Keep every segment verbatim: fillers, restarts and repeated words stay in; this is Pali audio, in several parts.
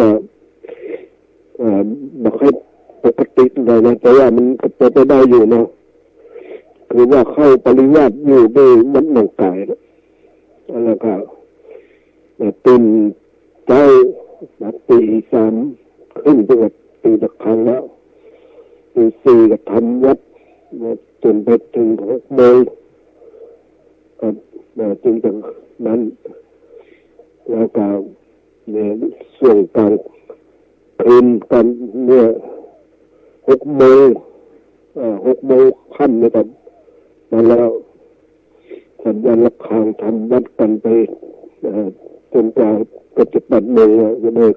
ก็เอ่อบ่ค่อยปกติเท่าไหร่นะ แต่ว่ามันก็เป็นไปได้อยู่เนาะ คือว่าเข้าปริวาสอยู่ด้วยวัดหนองกายนะ แล้วก็เอ่อตื่นเช้านะ ตีสามครึ่ง ก็ตื่นจากครั้งแล้ว ตีสี่ก็ทำวัดนะ จนไปถึงหกโมง ครับ เอ่อ จึงจากนั้น แล้วก็ในช่วงกลางคืนกันเนี่ย หกโมง เอ่อ หกโมงค่ำเนี่ยครับ มาแล้ว สัญญาณระฆัง ทำวัดกันไป เอ่อ จนกว่าก็จะแปดโมง แล้วก็เลิก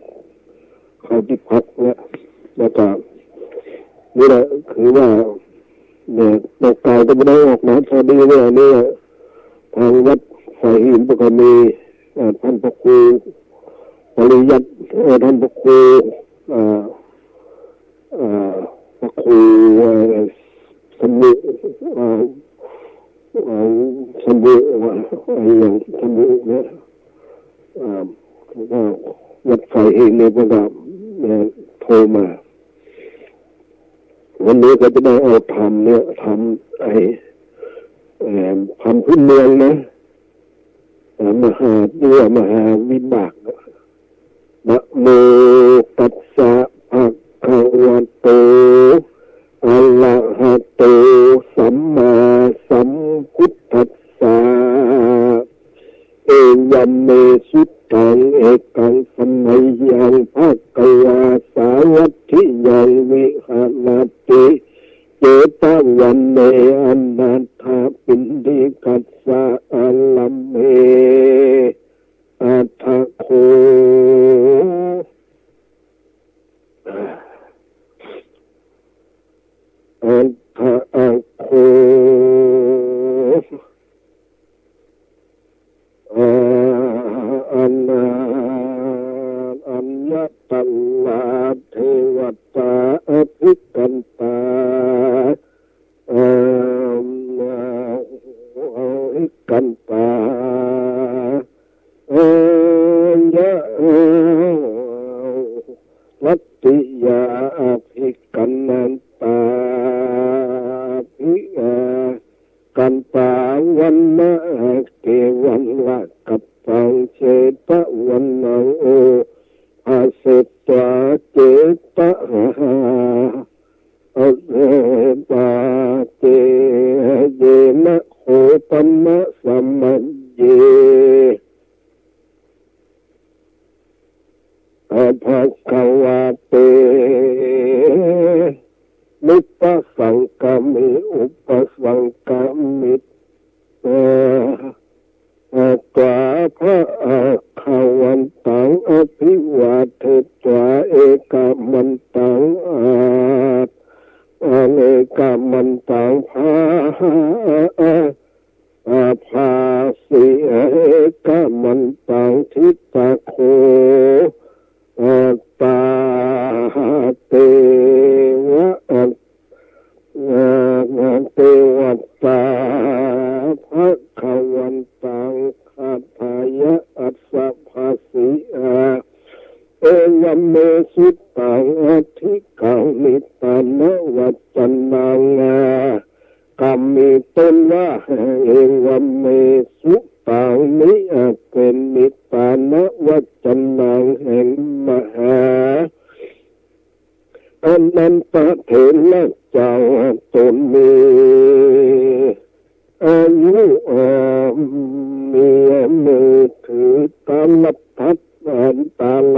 เข้าที่พักแล้ว แล้วก็นี่แหละ คือว่าเนี่ย หนองกายก็ไม่ได้ออกนะ พอดีเนี่ย นี่ทางวัดสายหินก็มี เอ่อ ท่านพระครูปริยัติ เอ่อ ท่านพระครู เอ่อ เอ่อ พระครู เอ่อ สมุ เอ่อ เอ่อ สมุ เอ่อ อย่างสมุเนี่ย เอ่อ ก็วัดสายหินเนี่ย ก็ เอ่อ โทรมา วันนี้ก็จะได้เอาธรรมเนี่ย ธรรมไอ้ เอ่อ ธรรมพื้นเมืองนะ เอ่อ มหา เรียกว่ามหาวิบาก Namo tassa bhagavato arahato sammāsambuddhassa. Evamme sutaṃ. Ekaṃ samayaṃ bhagavā sāvatthiyaṃ viharati jetavane anāthapiṇḍikassa ārāme. Atha kho atha kho a- anā- aññatarā devatā abhikkantā a- abhikkantā añña- rattiyā abhikkantā abhi- kantā vanakevalakkhattaṃ jetavanaṃ obhāsetvā jeta- obhāsetvā je- yena kho taṃ samaye bhagavā tenupasaṅkami upasaṅkami tvā bhagavantaṃ abhivādetvā ekamantaṃ a- ekamantaṃ bha- bhāsi ekamantaṃ ṭhitā kho tā deva- devatā bhagavantaṃ gāthāya assa bhāsi a- evamme sutaṃ. Adhiggaṃ nittānavacanaṃ a- kamī ต้นว่า evamme sutaṃ นี้เป็นนิทานวจนะแห่งมหา อนันทเถระเจ้า ตนมีอายุ เอ่อ มีมือถือตาลพัด เอ่อ ตาล